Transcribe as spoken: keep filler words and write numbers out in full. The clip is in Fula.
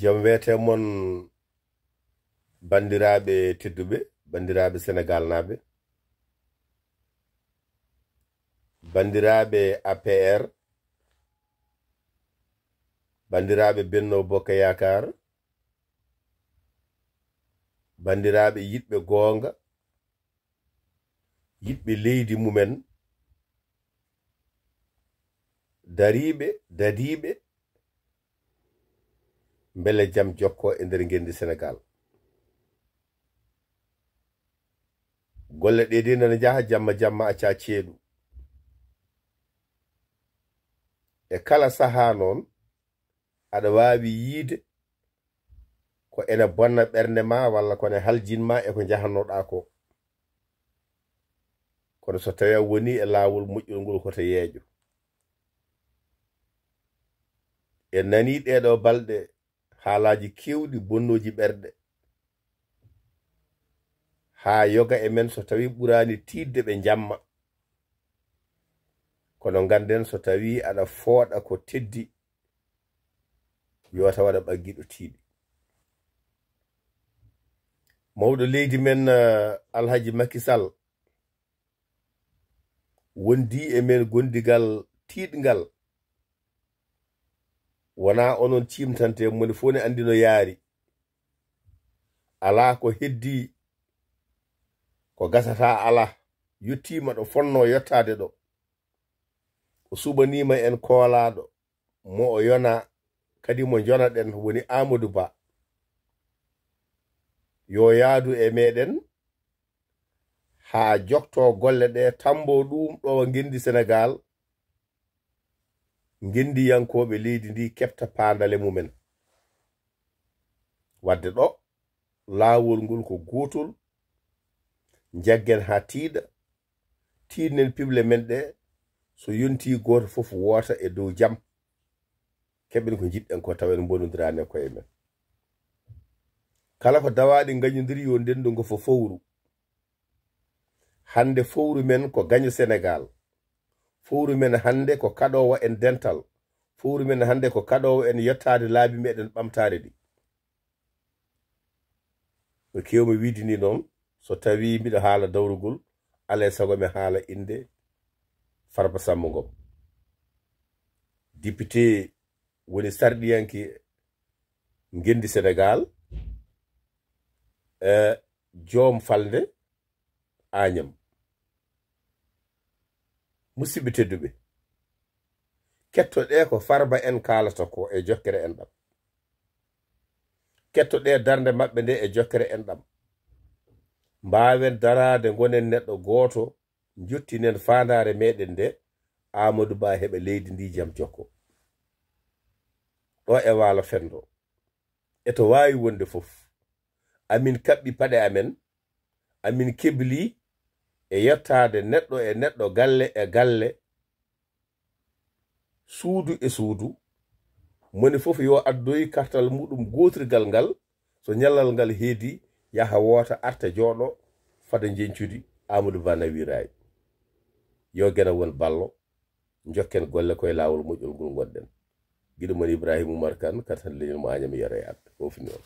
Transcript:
Jam weete mon, banndiraaɓe tedduɓe, banndiraaɓe Senegaalnaaɓe, banndiraaɓe A P R, banndiraaɓe Benno Bokk Yaakaar, banndiraaɓe yiɗɓe goonga, yiɗɓe leydi mumen, dariiɓe, dadiiɓe, mbele jam jokko e nder ngenndi Senegaal. Golle ɗe de nana njaha jamma jamma, acca ceeɗu. E kala sahaa noon, aɗa waawi yiide ko ene bonna ɓernde ma walla ko ne haljin ma e ko njahannoɗaa ko. Kono so tawii a woni e laawol moƴƴol ngol, hoto yeeƴo. En nanii ɗeeɗo balɗe haalaaji keewɗi bonnooji ɓerɗe, haa yoga e men so tawii ɓuraani tiiɗde ɓe njamma. Kono ngannden so tawii aɗa fooɗa ko teddi, yo taw aɗa ɓaggiiɗo tiiɗi. Mawɗo leydi men, eh, Alhaji Macky Sall, wondi e men gondigal tiiɗngal. Wonaa onon ciimtante, moni fof ne anndi no yaari. Alaa ko heddii, ko gasata alaa, yettiima ɗo fonnoo yettaade ɗo. O suɓaniima en koolaaɗo, mo o yona, kadi mo njonaɗen, woni Amadou Ba. Yo yaadu e meɗen, haa jokto golle ɗe, tambo ɗum ɗo ngenndi Senegaal, ngenndiyankooɓe leydi ndi keɓta paandale mumen. Wadde ɗo, laawol ngol ko gootol, njaggen haa tiiɗa, tiiɗnen piɓle men ɗe, so yontii gooto fof woota e dow jam, keɓen ko njiɗɗen ko, tawa en mbonondiraani e koye men. Kala ko dawaaɗi ngañondiri, yo ndenndu ngo fo fowru. Hannde fowru men ko gaño Senegaal. Fowru men hannde ko kaɗoowo en dental. Fowru men hannde ko kaɗoowo en yettaade laabi meɗen ɓamtaare ɗi. No keewmi wiide ni noon, so tawii miɗo haala dawrugol, alaa e sago mi haala innde Farba Samba Ngom. Député woni sarɗiyanke ngenndi Senegaal, e joom falnde Añam. Musidɓe tedduɓe, kettoɗee ko Farba en kaalata ko e jokkere enɗam. Kettoɗee darnde maɓɓe nde e jokkere enɗam. Mbaawen daraade, ngonen neɗɗo gooto, njottinen faandaare meɗen nde, Amadou Ba heɓa leydi ndi jam jokko. Ɗo e Waalo Fenndo, e to waawi wonde fof, amin kaɓɓi paɗe amen, amin kebli e yettaade neɗɗo e neɗɗo, galle e galle, suudu e suudu, moni fof yo addoy kartal muɗum gootirgal ngal, so ñallal ngal heedi, yaha woota, arta, jooɗo, fada njeñcudi, Amadou Ba nawiraay. Yo geno won ballo, njokken golle koye laawol moƴƴol ngol ngonɗen. Giɗo mon Ibrahima Oumar Kane, kartal leñol mo Añam, yero e adda. Fof ni on.